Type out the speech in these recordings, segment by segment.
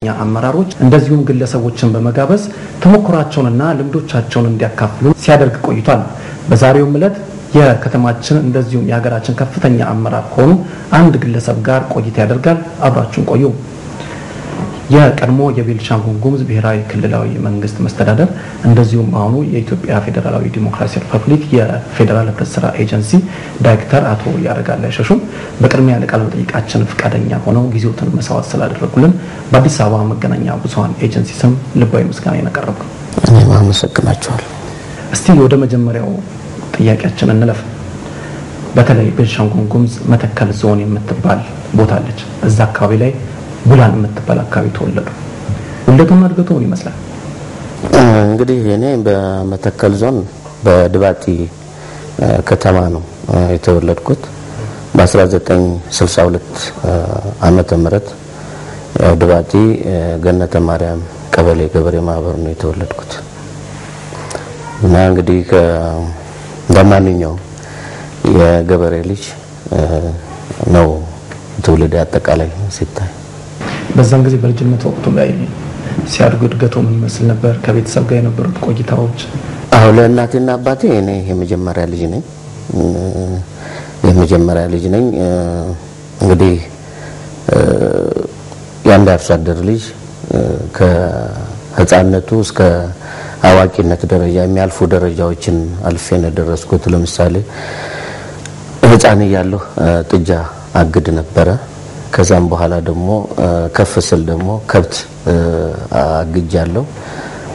አመራሮች እንደዚሁም ግለሰቦችን በመጋበዝ ተሞክሯቸውንና ልምዶቻቸውን እንዲያካፍሉ ሲያደርግ ቆይቷል። በዛሬውም ዕለት የከተማችን እንደዚሁም የሀገራችን ከፍተኛ አመራር ከሆኑ አንድ ግለሰብ ጋር ቆይታ ያደርጋል። አብራችሁን ቆዩ። የቀድሞ የቤንሻንጉል ጉሙዝ ብሔራዊ ክልላዊ መንግስት መስተዳደር እንደዚሁም አሁኑ የኢትዮጵያ ፌዴራላዊ ዲሞክራሲያዊ ሪፐብሊክ የፌዴራል ህብረት ስራ ኤጀንሲ ዳይሬክተር አቶ ያረጋል አይሸሹም በቅድሚያ ለቃለ መጠይቃችን ፈቃደኛ ሆነው ጊዜዎትን መስዋዕት ስላደረጉልን በአዲስ አበባ መገናኛ ብዙኃን ኤጀንሲ ስም ልባዊ ምስጋና ያቀረብኩ። እኔም አመሰግናቸዋለሁ። እስቲ ወደ መጀመሪያው ጥያቄያችን እንለፍ። በተለይ ቤንሻንጉል ጉሙዝ መተከል ዞን የምትባል ቦታ አለች። እዛ አካባቢ ላይ ቡላን የምትባል አካባቢ ተወለዱ። ውልደቱና እድገቱ ምን ይመስላል? እንግዲህ እኔ በመተከል ዞን በድባጢ ከተማ ነው የተወለድኩት። በ1962 ዓመተ ምህረት ድባጢ ገነተ ማርያም ቀበሌ ገበሬ ማህበር ነው የተወለድኩት። እና እንግዲህ እንደማንኛውም የገበሬ ልጅ ነው ትውልድ አጠቃላይ ሲታይ። በዛን ጊዜ በልጅነት ወቅቱ ላይ ሲያድጉ እድገቱ ምን ይመስል ነበር? ከቤተሰብ ጋር የነበሩት ቆይታዎች? አዎ፣ ለእናቴና አባቴ እኔ የመጀመሪያ ልጅ ነኝ። የመጀመሪያ ልጅ ነኝ። እንግዲህ የአንድ አርሶ አደር ልጅ ከህፃንነቱ እስከ አዋቂነት ደረጃ የሚያልፉ ደረጃዎችን አልፌ ነው የደረስኩት። ለምሳሌ ህፃን እያለሁ ጥጃ አግድ ነበረ። ከዛም በኋላ ደግሞ ከፍ ስል ደግሞ ከብት አግጃለሁ።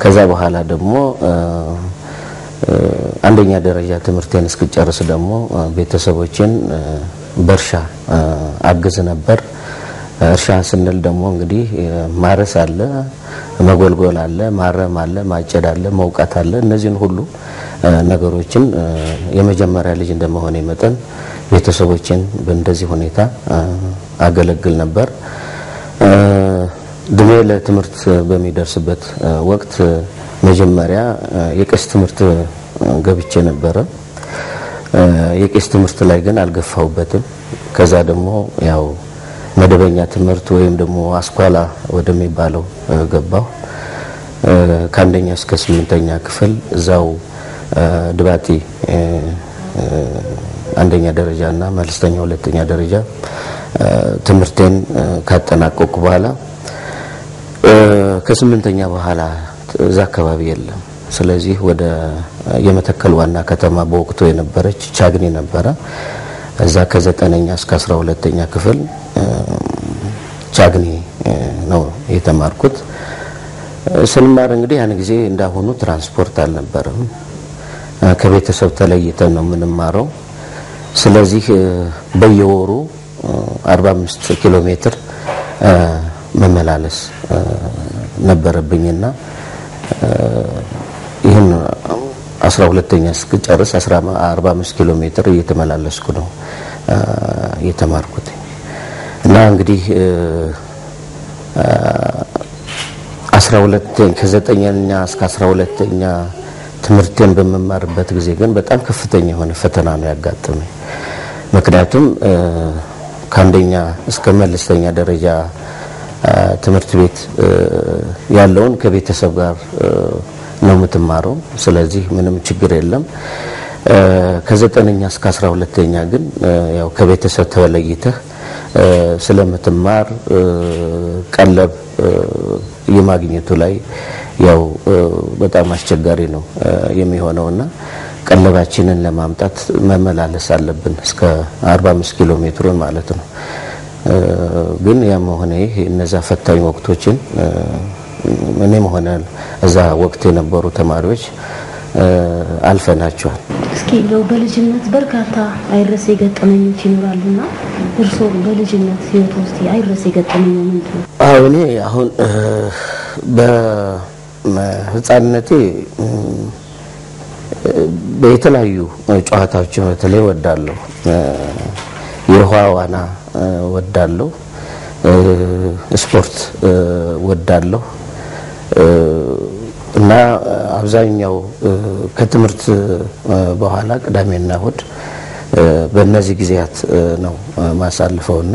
ከዛ በኋላ ደግሞ አንደኛ ደረጃ ትምህርቴን እስክጨርስ ደግሞ ቤተሰቦቼን በእርሻ አግዝ ነበር። እርሻ ስንል ደግሞ እንግዲህ ማረስ አለ፣ መጎልጎል አለ፣ ማረም አለ፣ ማጨድ አለ፣ መውቃት አለ። እነዚህን ሁሉ ነገሮችን የመጀመሪያ ልጅ እንደመሆኔ መጠን ቤተሰቦችን በእንደዚህ ሁኔታ አገለግል ነበር። እድሜ ለትምህርት በሚደርስበት ወቅት መጀመሪያ የቄስ ትምህርት ገብቼ ነበረ። የቄስ ትምህርት ላይ ግን አልገፋሁበትም። ከዛ ደግሞ ያው መደበኛ ትምህርት ወይም ደግሞ አስኳላ ወደሚባለው ገባሁ። ከአንደኛ እስከ 8ኛ ክፍል እዛው ድባጢ አንደኛ ደረጃ እና መለስተኛ ሁለተኛ ደረጃ ትምህርቴን ካጠናቀቅኩ በኋላ ከ8ኛ በኋላ እዛ አካባቢ የለም። ስለዚህ ወደ የመተከል ዋና ከተማ በወቅቱ የነበረች ቻግኒ ነበረ። እዛ ከ9ኛ እስከ 12ኛ ክፍል ቻግኒ ነው የተማርኩት። ስንማር እንግዲህ ያን ጊዜ እንዳሁኑ ትራንስፖርት አልነበረም። ከቤተሰብ ተለይተን ነው የምንማረው። ስለዚህ በየወሩ 45 ኪሎ ሜትር መመላለስ ነበረብኝና ይህን 12ኛ እስክጨርስ 45 ኪሎ ሜትር እየተመላለስኩ ነው የተማርኩት። እና እንግዲህ 12 ከ9ኛ እስከ 12ኛ ትምህርቴን በመማርበት ጊዜ ግን በጣም ከፍተኛ የሆነ ፈተና ነው ያጋጠመኝ። ምክንያቱም ከአንደኛ እስከ መለስተኛ ደረጃ ትምህርት ቤት ያለውን ከቤተሰብ ጋር ነው የምትማረው። ስለዚህ ምንም ችግር የለም። ከ9ኛ እስከ 12ኛ ግን ያው ከቤተሰብ ተለይተህ ስለምትማር ቀለብ የማግኘቱ ላይ ያው በጣም አስቸጋሪ ነው የሚሆነውና ቀለባችንን ለማምጣት መመላለስ አለብን እስከ 45 ኪሎ ሜትሩን ማለት ነው። ግን ያም ሆነ ይህ እነዛ ፈታኝ ወቅቶችን እኔም ሆነ እዛ ወቅት የነበሩ ተማሪዎች አልፈናቸዋል። እስኪ እንደው በልጅነት በርካታ አይረሴ ገጠመኞች ይኖራሉና እርስዎ በልጅነት ህይወት ውስጥ አይረሴ ገጠመኝ ምንድን ነው? አዎ፣ እኔ አሁን በህፃንነቴ የተለያዩ ጨዋታዎችን በተለይ እወዳለሁ። የውሃ ዋና እወዳለሁ። ስፖርት እወዳለሁ። እና አብዛኛው ከትምህርት በኋላ ቅዳሜና እሁድ በእነዚህ ጊዜያት ነው ማሳልፈውና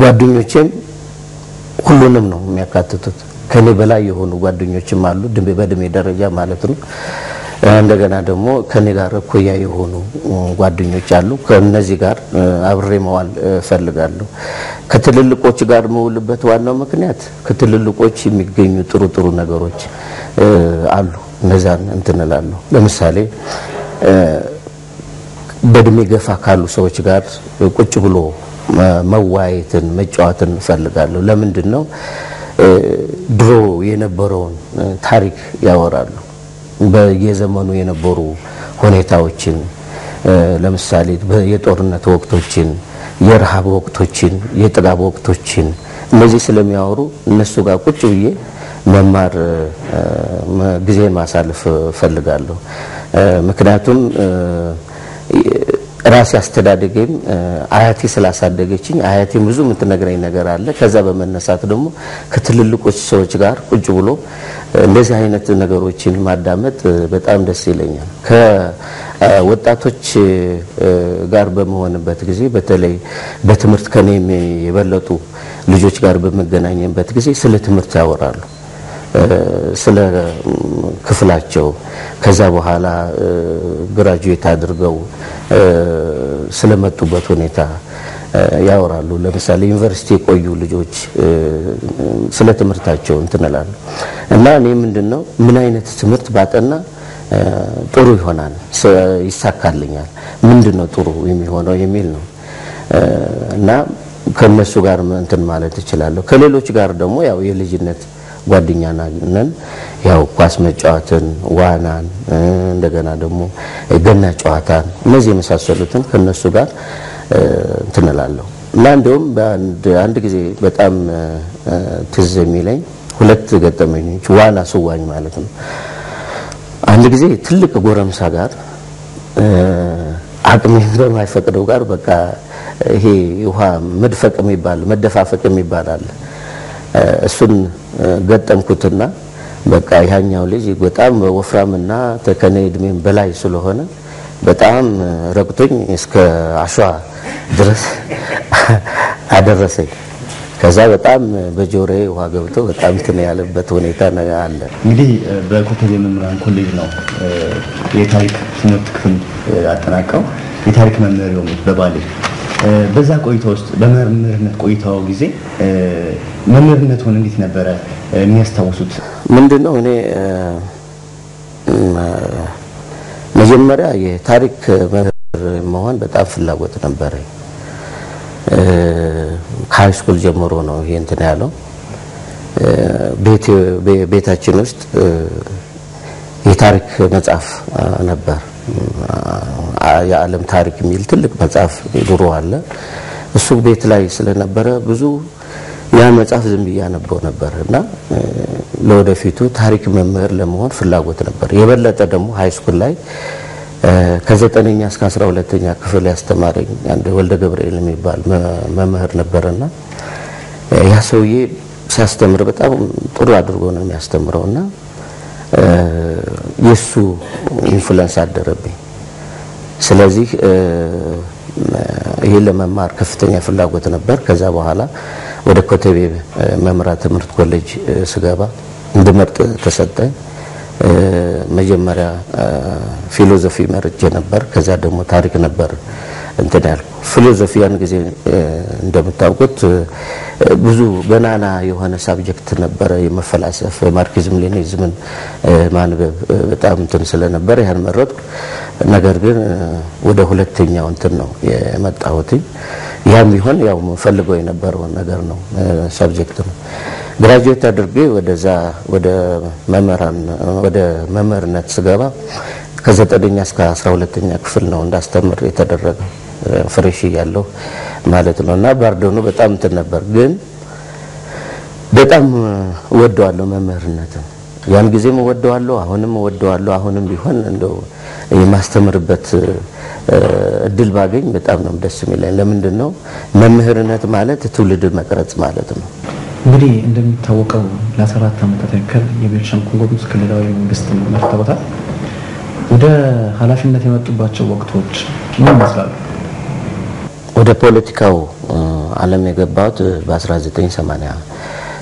ጓደኞቼም ሁሉንም ነው የሚያካትቱት። ከኔ በላይ የሆኑ ጓደኞችም አሉ፣ በእድሜ ደረጃ ማለት ነው። እንደገና ደግሞ ከኔ ጋር እኩያ የሆኑ ጓደኞች አሉ። ከነዚህ ጋር አብሬ መዋል እፈልጋለሁ። ከትልልቆች ጋር መውልበት ዋናው ምክንያት ከትልልቆች የሚገኙ ጥሩ ጥሩ ነገሮች አሉ። እነዛን እንትን እላለሁ። ለምሳሌ በእድሜ ገፋ ካሉ ሰዎች ጋር ቁጭ ብሎ መዋየትን መጫወትን እፈልጋለሁ። ለምንድን ነው? ድሮ የነበረውን ታሪክ ያወራሉ። በየዘመኑ የነበሩ ሁኔታዎችን፣ ለምሳሌ የጦርነት ወቅቶችን፣ የረሃብ ወቅቶችን፣ የጥጋብ ወቅቶችን እነዚህ ስለሚያወሩ እነሱ ጋር ቁጭ ብዬ መማር ጊዜን ማሳለፍ እፈልጋለሁ። ምክንያቱም ራሴ አስተዳደጌም አያቴ ስላሳደገችኝ አያቴም ብዙ የምትነግረኝ ነገር አለ። ከዛ በመነሳት ደግሞ ከትልልቆች ሰዎች ጋር ቁጭ ብሎ እንደዚህ አይነት ነገሮችን ማዳመጥ በጣም ደስ ይለኛል። ከወጣቶች ጋር በመሆንበት ጊዜ፣ በተለይ በትምህርት ከኔ የበለጡ ልጆች ጋር በመገናኘበት ጊዜ ስለ ትምህርት ያወራሉ። ስለ ክፍላቸው፣ ከዛ በኋላ graduate አድርገው ስለመጡበት ሁኔታ ያወራሉ። ለምሳሌ ዩኒቨርሲቲ የቆዩ ልጆች ስለ ትምህርታቸው እንትን እላሉ። እና እኔ ምንድነው ምን አይነት ትምህርት ባጠና ጥሩ ይሆናል፣ ይሳካልኛል፣ ምንድነው ጥሩ የሚሆነው የሚል ነው። እና ከነሱ ጋር እንትን ማለት እችላለሁ። ከሌሎች ጋር ደግሞ ያው የልጅነት ጓደኛ ነን። ያው ኳስ መጫወትን፣ ዋናን፣ እንደገና ደግሞ ገና ጨዋታን እነዚህ የመሳሰሉትን ከነሱ ጋር እንትን እላለሁ። እና እንደውም አንድ ጊዜ በጣም ትዝ የሚለኝ ሁለት ገጠመኞች፣ ዋና ስዋኝ ማለት ነው። አንድ ጊዜ ትልቅ ጎረምሳ ጋር አቅሜን በማይፈቅደው ጋር በቃ ይሄ ውሃ መድፈቅ የሚባል መደፋፈቅ የሚባል አለ። እሱን ገጠምኩትና በቃ ያኛው ልጅ በጣም ወፍራምና ከኔ እድሜም በላይ ስለሆነ በጣም ረግቶኝ እስከ አሸዋ ድረስ አደረሰኝ። ከዛ በጣም በጆሮዬ ውሃ ገብቶ በጣም እንትን ያለበት ሁኔታ አለ። እንግዲህ በኮተቤ መምህራን ኮሌጅ ነው የታሪክ ትምህርት ክፍል አጠናቀው የታሪክ መምህር የሆኑት በባሌ። በዛ ቆይታ ውስጥ በመምህርነት ቆይታው ጊዜ መምህርነቱን እንዴት ነበረ የሚያስታውሱት? ምንድነው እኔ መጀመሪያ የታሪክ መምህር መሆን በጣም ፍላጎት ነበረኝ። ከ high school ጀምሮ ነው ይሄ እንትን ያለው። ቤታችን ውስጥ የታሪክ መጽሐፍ ነበር። የዓለም ታሪክ የሚል ትልቅ መጽሐፍ ድሮ አለ። እሱ ቤት ላይ ስለነበረ ብዙ ያ መጽሐፍ ዝም ብዬ አነበው ነበር እና ለወደፊቱ ታሪክ መምህር ለመሆን ፍላጎት ነበር። የበለጠ ደግሞ high school ላይ ከ9ኛ እስከ 12ኛ ክፍል ያስተማረኝ አንድ ወልደ ገብርኤል የሚባል መምህር ነበርና ያ ሰውዬ ሲያስተምር በጣም ጥሩ አድርጎ ነው የሚያስተምረውና የሱ influence አደረብኝ። ስለዚህ ይሄን ለመማር ከፍተኛ ፍላጎት ነበር። ከዛ በኋላ ወደ ኮተቤ መምህራን ትምህርት ኮሌጅ ስገባ እንድመርጥ ተሰጠኝ። መጀመሪያ philosophy መርጬ ነበር። ከዛ ደግሞ ታሪክ ነበር እንትን ያልኩ። Philosophy ያን ጊዜ እንደምታውቁት ብዙ ገናና የሆነ subject ነበረ። የመፈላሰፍ ማርክሲዝም ሌኒዝምን ማንበብ በጣም እንትን ስለነበር ያን መረጥኩ። ነገር ግን ወደ ሁለተኛው እንትን ነው የመጣሁት። ያም ቢሆን ያው ፈልገው የነበረው ነገር ነው፣ subject ነው። Graduate አድርጌ ወደዛ ወደ መምህራን ወደ መምህርነት ስገባ ከ9ኛ እስከ 12ኛ ክፍል ነው እንዳስተምር የተደረገው፣ fresh እያለሁ ማለት ነውና burden ኡ በጣም እንትን ነበር። ግን በጣም እወደዋለሁ መምህርነትን። ያን ጊዜም እወደዋለሁ፣ አሁንም እወደዋለሁ። አሁንም ቢሆን እንደው የማስተምርበት እድል ባገኝ በጣም ነው ደስ የሚለኝ። ለምንድን ነው? መምህርነት ማለት ትውልድ መቅረጽ ማለት ነው። እንግዲህ እንደሚታወቀው ለ14 ዓመታት ያክል የቤንሻንጉል ጉሙዝ ክልላዊ መንግስት መርተውታል። ወደ ኃላፊነት የመጡባቸው ወቅቶች ምን ይመስላሉ? ወደ ፖለቲካው ዓለም የገባሁት በ1988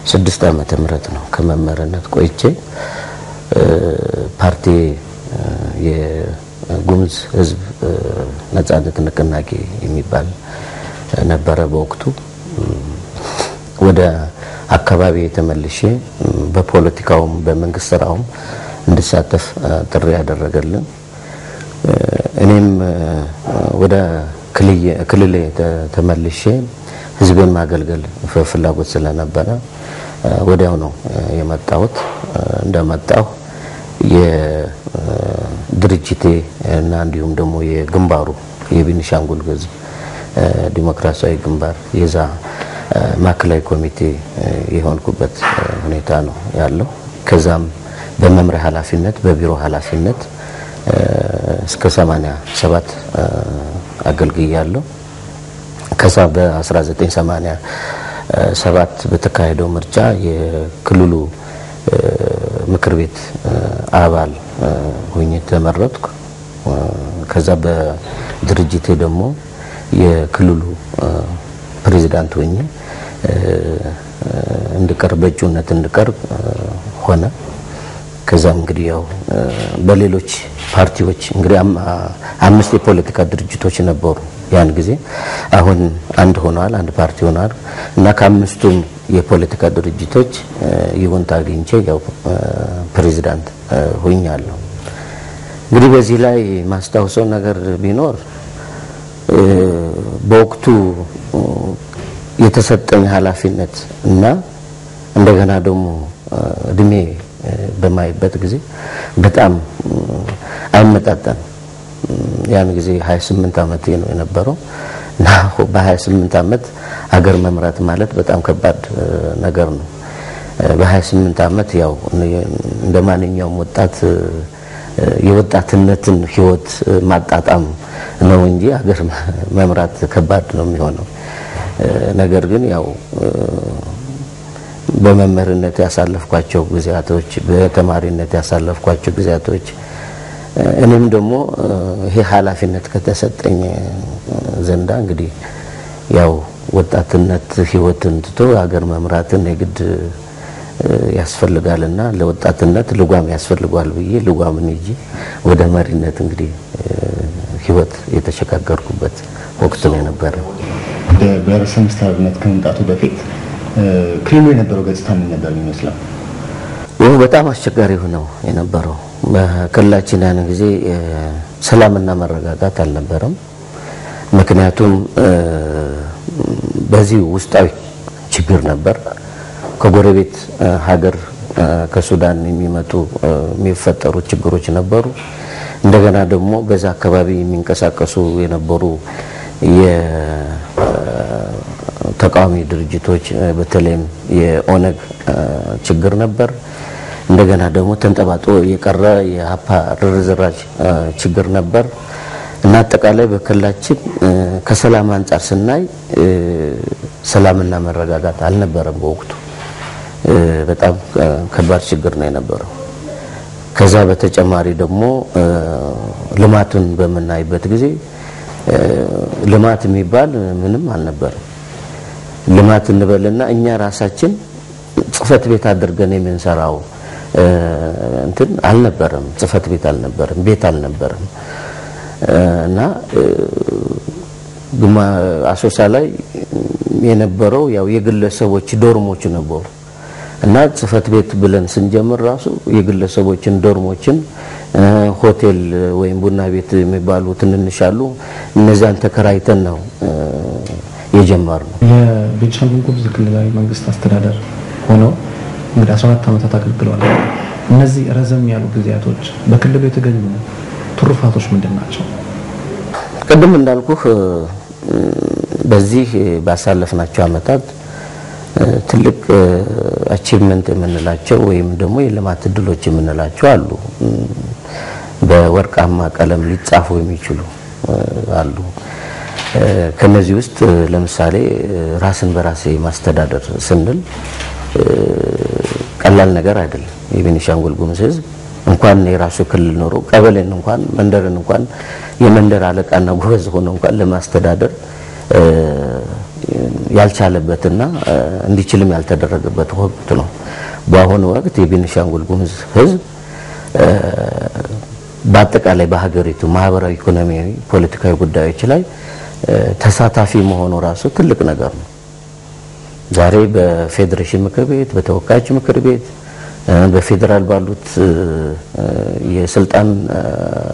በ86 ዓመተ ምህረት ነው ከመምህርነት ቆይቼ ፓርቲ የጉሙዝ ህዝብ ነጻነት ንቅናቄ የሚባል ነበረ በወቅቱ። ወደ አካባቢ ተመልሼ በፖለቲካውም በመንግስት ስራውም እንድሳተፍ ጥሪ ያደረገልን። እኔም ወደ ክልሌ ተመልሼ ህዝቤን ማገልገል ፍላጎት ስለነበረ ወዲያው ነው የመጣሁት። እንደመጣሁ የድርጅቴ እና እንዲሁም ደግሞ የግንባሩ የቤኒሻንጉል ህዝብ ዲሞክራሲያዊ ግንባር የዛ ማዕከላዊ ኮሚቴ የሆንኩበት ሁኔታ ነው ያለው። ከዛም በመምሪያ ኃላፊነት በቢሮ ኃላፊነት እስከ 87 አገልግያለሁ። ከዛ በ1987 በተካሄደው ምርጫ የክልሉ ምክር ቤት አባል ሆኜ ተመረጥኩ። ከዛ በድርጅቴ ደግሞ የክልሉ ፕሬዝዳንት ሆኜ እንድቀርብ በእጩነት እንድቀርብ ሆነ። ከዛም እንግዲህ ያው በሌሎች ፓርቲዎች እንግዲህ 5 የፖለቲካ ድርጅቶች ነበሩ ያን ጊዜ። አሁን አንድ ሆኗል፣ አንድ ፓርቲ ሆኗል እና ከአምስቱም የፖለቲካ ድርጅቶች ይሁንታ አግኝቼ ያው ፕሬዝዳንት ሆኛለሁ። እንግዲህ በዚህ ላይ ማስታውሰው ነገር ቢኖር በወቅቱ የተሰጠኝ ኃላፊነት እና እንደገና ደግሞ እድሜ በማይበት ጊዜ በጣም አይመጣጠንም። ያን ጊዜ 28 ዓመት ነው የነበረው እና በ28 ዓመት ሀገር መምራት ማለት በጣም ከባድ ነገር ነው። በ28 ዓመት ያው እንደማንኛውም ወጣት የወጣትነትን ህይወት ማጣጣም ነው እንጂ ሀገር መምራት ከባድ ነው የሚሆነው። ነገር ግን ያው በመምህርነት ያሳለፍኳቸው ጊዜያቶች፣ በተማሪነት ያሳለፍኳቸው ጊዜያቶች፣ እኔም ደግሞ ይሄ ኃላፊነት ከተሰጠኝ ዘንዳ እንግዲህ ያው ወጣትነት ህይወትን ትቶ ሀገር መምራትን የግድ ያስፈልጋልና ለወጣትነት ልጓም ያስፈልጋል ብዬ ልጓምን ይዤ ወደ መሪነት እንግዲህ ህይወት የተሸጋገርኩበት ወቅት ነው የነበረው። በርዕሰ መስተዳድርነት ከመምጣቱ በፊት ክልሉ የነበረው ገጽታ ምን ነበር የሚመስለው? ይህ በጣም አስቸጋሪ ሆነው የነበረው። በክልላችን ያን ጊዜ ሰላምና መረጋጋት አልነበረም። ምክንያቱም በዚህ ውስጣዊ ችግር ነበር። ከጎረቤት ሀገር ከሱዳን የሚመጡ የሚፈጠሩ ችግሮች ነበሩ። እንደገና ደግሞ በዛ አካባቢ የሚንቀሳቀሱ የነበሩ የተቃዋሚ ድርጅቶች በተለይም የኦነግ ችግር ነበር። እንደገና ደግሞ ተንጠባጥቦ የቀረ የሀፓ ርዝራዥ ችግር ነበር እና አጠቃላይ በክልላችን ከሰላም አንጻር ስናይ ሰላምና መረጋጋት አልነበረም በወቅቱ። በጣም ከባድ ችግር ነው የነበረው። ከዛ በተጨማሪ ደግሞ ልማቱን በምናይበት ጊዜ ልማት የሚባል ምንም አልነበረም። ልማት እንበልና እኛ ራሳችን ጽፈት ቤት አድርገን የምንሰራው እንትን አልነበረም። ጽፈት ቤት አልነበረም፣ ቤት አልነበረም እና አሶሳ ላይ የነበረው ያው የግለሰቦች ዶርሞች ነበሩ እና ጽፈት ቤት ብለን ስንጀምር ራሱ የግለሰቦችን ዶርሞችን ሆቴል ወይም ቡና ቤት የሚባሉ ትንንሽ አሉ፣ እነዛን ተከራይተን ነው የጀመርነው። የቤኒሻንጉል ጉሙዝ ክልላዊ መንግስት አስተዳደር ሆነው እንግዲህ 14 ዓመታት አገልግለዋል። እነዚህ ረዘም ያሉ ጊዜያቶች በክልሉ የተገኙ ትሩፋቶች ምንድን ናቸው? ቅድም እንዳልኩህ በዚህ ባሳለፍናቸው ዓመታት ትልቅ achievement የምንላቸው ወይም ደግሞ የልማት እድሎች የምንላቸው አሉ። በወርቃማ ቀለም ሊጻፉ የሚችሉ አሉ። ከነዚህ ውስጥ ለምሳሌ ራስን በራስ ማስተዳደር ስንል ቀላል ነገር አይደለም። የቤኒሻንጉል ጉሙዝ ህዝብ እንኳን የራሱ ክልል ኖሮ ቀበሌን እንኳን መንደርን እንኳን የመንደር አለቃና ጎበዝ ሆኖ እንኳን ለማስተዳደር ያልቻለበትና እንዲችልም ያልተደረገበት ወቅት ነው። በአሁኑ ወቅት የቤኒሻንጉል ጉሙዝ ህዝብ በአጠቃላይ በሀገሪቱ ማህበራዊ፣ ኢኮኖሚያዊ፣ ፖለቲካዊ ጉዳዮች ላይ ተሳታፊ መሆኑ ራሱ ትልቅ ነገር ነው። ዛሬ በፌዴሬሽን ምክር ቤት፣ በተወካዮች ምክር ቤት፣ በፌዴራል ባሉት የስልጣን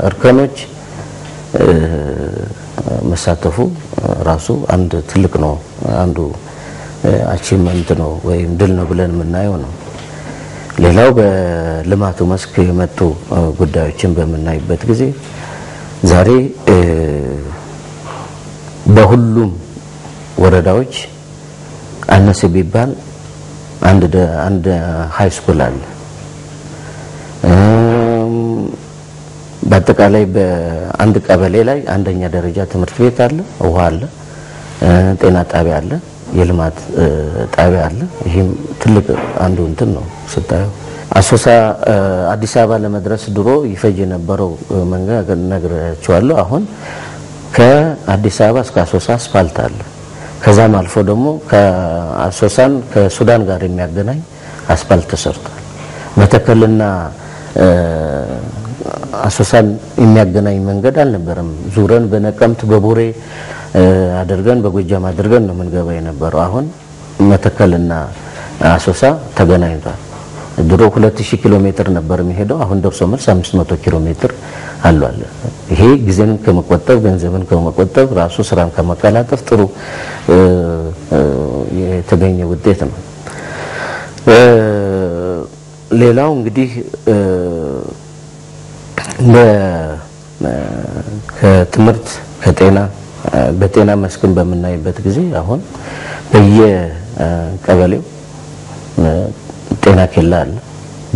እርከኖች መሳተፉ ራሱ አንድ ትልቅ ነው፣ አንዱ achievement ነው ወይም ድል ነው ብለን የምናየው ነው። ሌላው በልማቱ መስክ የመጡ ጉዳዮችን በምናይበት ጊዜ ዛሬ በሁሉም ወረዳዎች አነሰ ቢባል አንድ high school አለ። በአጠቃላይ በአንድ ቀበሌ ላይ አንደኛ ደረጃ ትምህርት ቤት አለ፣ ውሃ አለ፣ ጤና ጣቢያ አለ፣ የልማት ጣቢያ አለ። ይሄም ትልቅ አንዱ እንትን ነው ስታየው። አሶሳ አዲስ አበባ ለመድረስ ድሮ ይፈጅ የነበረው መንገድ ነግራችኋለሁ። አሁን ከአዲስ አበባ እስከ አሶሳ አስፋልት አለ። ከዛም አልፎ ደግሞ ከአሶሳን ከሱዳን ጋር የሚያገናኝ አስፋልት ተሰርቷል። መተከልና አሶሳን የሚያገናኝ መንገድ አልነበረም። ዙረን በነቀምት በቡሬ አድርገን በጎጃም አድርገን ነው ምንገባ የነበረው። አሁን መተከልና አሶሳ ተገናኝቷል። ድሮ 2000 ኪሎ ሜትር ነበር የሚሄደው፣ አሁን ደርሶ መልስ 500 ኪሎ ሜትር አሏል። ይሄ ጊዜን ከመቆጠብ ገንዘብን ከመቆጠብ ራሱ ስራን ከመቀላጠፍ ጥሩ የተገኘ ውጤት ነው። ሌላው እንግዲህ ከትምህርት ከጤና በጤና መስክን በምናይበት ጊዜ አሁን በየቀበሌው ጤና ኬላ አለ።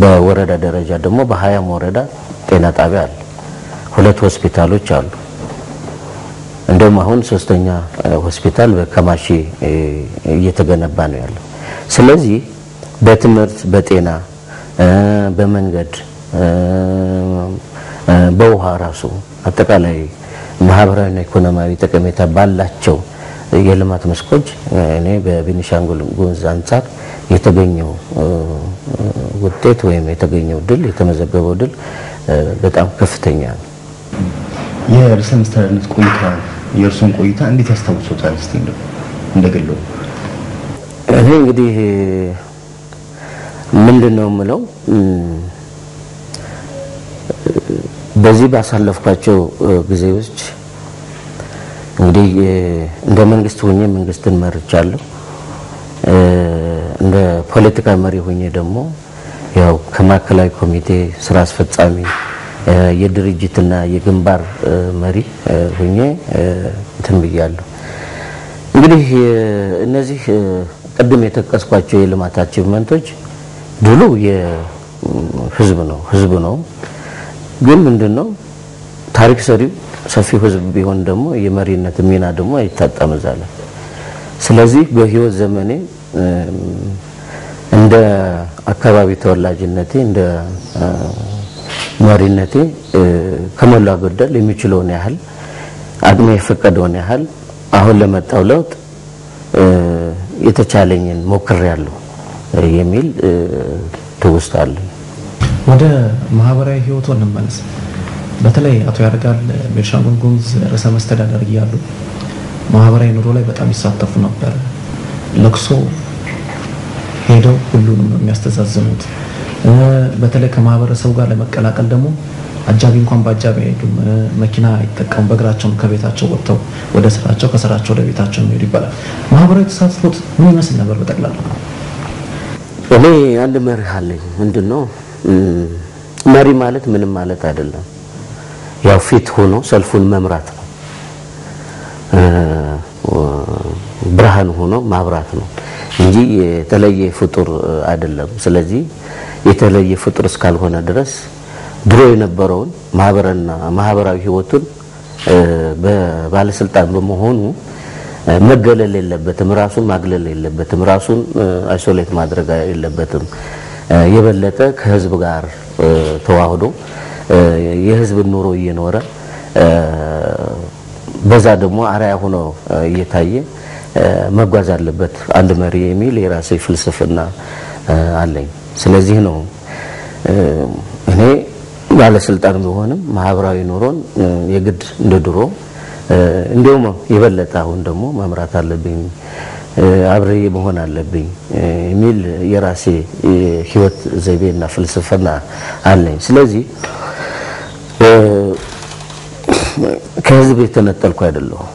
በወረዳ ደረጃ ደግሞ በ20 ወረዳ ጤና ጣቢያ አለ። 2 ሆስፒታሎች አሉ። እንደውም አሁን 3ኛ ሆስፒታል በከማሺ እየተገነባ ነው ያለው። ስለዚህ በትምህርት በጤና በመንገድ በውሃ ራሱ አጠቃላይ ማህበራዊና ኢኮኖሚያዊ ጠቀሜታ ባላቸው የልማት መስኮች እኔ በቤኒሻንጉል ጉሙዝ አንፃር የተገኘው ውጤት ወይም የተገኘው ድል የተመዘገበው ድል በጣም ከፍተኛ ነው። የርዕሰ መስተዳድርነት ቆይታ የእርሶን ቆይታ እንዴት ያስታውሱታል? እስቲ እንደው እንደግሎ። እኔ እንግዲህ ምንድነው የምለው በዚህ ባሳለፍኳቸው ጊዜዎች እንግዲህ እንደ መንግስት ሆኜ መንግስትን መርቻለሁ። እንደ ፖለቲካ መሪ ሆኜ ደግሞ ያው ከማዕከላዊ ኮሚቴ ስራ አስፈጻሚ የድርጅትና የግንባር መሪ ሆኜ እንትን ብያለሁ። እንግዲህ እነዚህ ቅድም የተጠቀስኳቸው የልማት achievement ኦች ድሉ የህዝብ ነው ህዝብ ነው። ግን ምንድነው ታሪክ ሰሪው ሰፊው ህዝብ ቢሆን ደግሞ የመሪነት ሚና ደግሞ አይታጣም እዛ ላይ። ስለዚህ በህይወት ዘመኔ እንደ አካባቢ ተወላጅነቴ እንደ መሪነቴ ከሞላ ጎደል የሚችለውን ያህል አቅሜ የፈቀደውን ያህል አሁን ለመጣው ለውጥ የተቻለኝን ሞክሬያለሁ የሚል ትውስታ አለኝ። ወደ ማህበራዊ ህይወቱ እንመለስ። በተለይ አቶ ያረጋል ቤኒሻንጉል ጉሙዝ ርዕሰ መስተዳድር እያሉ ማህበራዊ ኑሮ ላይ በጣም ይሳተፉ ነበር። ለቅሶ ሄደው ሁሉንም ነው የሚያስተዛዝኑት። በተለይ ከማህበረሰቡ ጋር ለመቀላቀል ደግሞ አጃቢ እንኳን በአጃቢ አይሄዱም፣ መኪና አይጠቀሙም። በእግራቸው ከቤታቸው ወጥተው ወደ ስራቸው ከስራቸው ወደ ቤታቸው የሚሄዱ ይባላል። ማህበራዊ ተሳትፎት ምን ይመስል ነበር በጠቅላላ? እኔ አንድ መርህ አለኝ። ምንድነው መሪ ማለት ምንም ማለት አይደለም። ያው ፊት ሆኖ ሰልፉን መምራት ነው። ብርሃን ሆኖ ማብራት ነው እንጂ የተለየ ፍጡር አይደለም። ስለዚህ የተለየ ፍጡር እስካልሆነ ድረስ ድሮ የነበረውን ማህበራዊ ህይወቱን በባለስልጣን በመሆኑ መገለል የለበትም፣ ራሱን ማግለል የለበትም፣ ራሱን isolate ማድረግ የለበትም። የበለጠ ከህዝብ ጋር ተዋህዶ የህዝብ ኑሮ እየኖረ በዛ ደግሞ አርአያ ሆኖ እየታየ መጓዝ አለበት አንድ መሪ የሚል የራሴ ፍልስፍና አለኝ። ስለዚህ ነው እኔ ባለስልጣን ብሆንም ማህበራዊ ኑሮን የግድ እንደ ድሮ እንደውም የበለጠ አሁን ደግሞ መምራት አለብኝ፣ አብሬ መሆን አለብኝ የሚል የራሴ ህይወት ዘይቤና ፍልስፍና አለኝ። ስለዚህ ከህዝብ የተነጠልኩ አይደለሁም።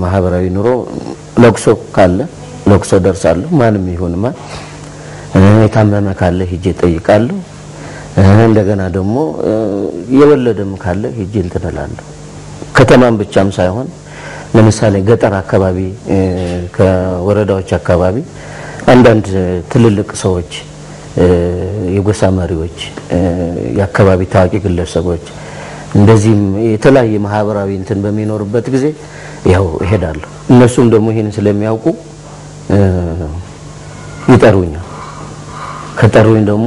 ማህበራዊ ኑሮ ለቅሶ ካለ ለቅሶ ደርሳለሁ፣ ማንም ይሁን ማን። የታመመ ካለ ሄጄ እጠይቃለሁ። እንደገና ደግሞ የወለደም ካለ ሄጄ እንትን እላለሁ። ከተማም ብቻም ሳይሆን ለምሳሌ ገጠር አካባቢ ከወረዳዎች አካባቢ አንዳንድ ትልልቅ ሰዎች፣ የጎሳ መሪዎች፣ የአካባቢ ታዋቂ ግለሰቦች እንደዚህም የተለያየ ማህበራዊ እንትን በሚኖርበት ጊዜ ያው እሄዳለሁ። እነሱም ደግሞ ይሄን ስለሚያውቁ ይጠሩኛል። ከጠሩኝ ደግሞ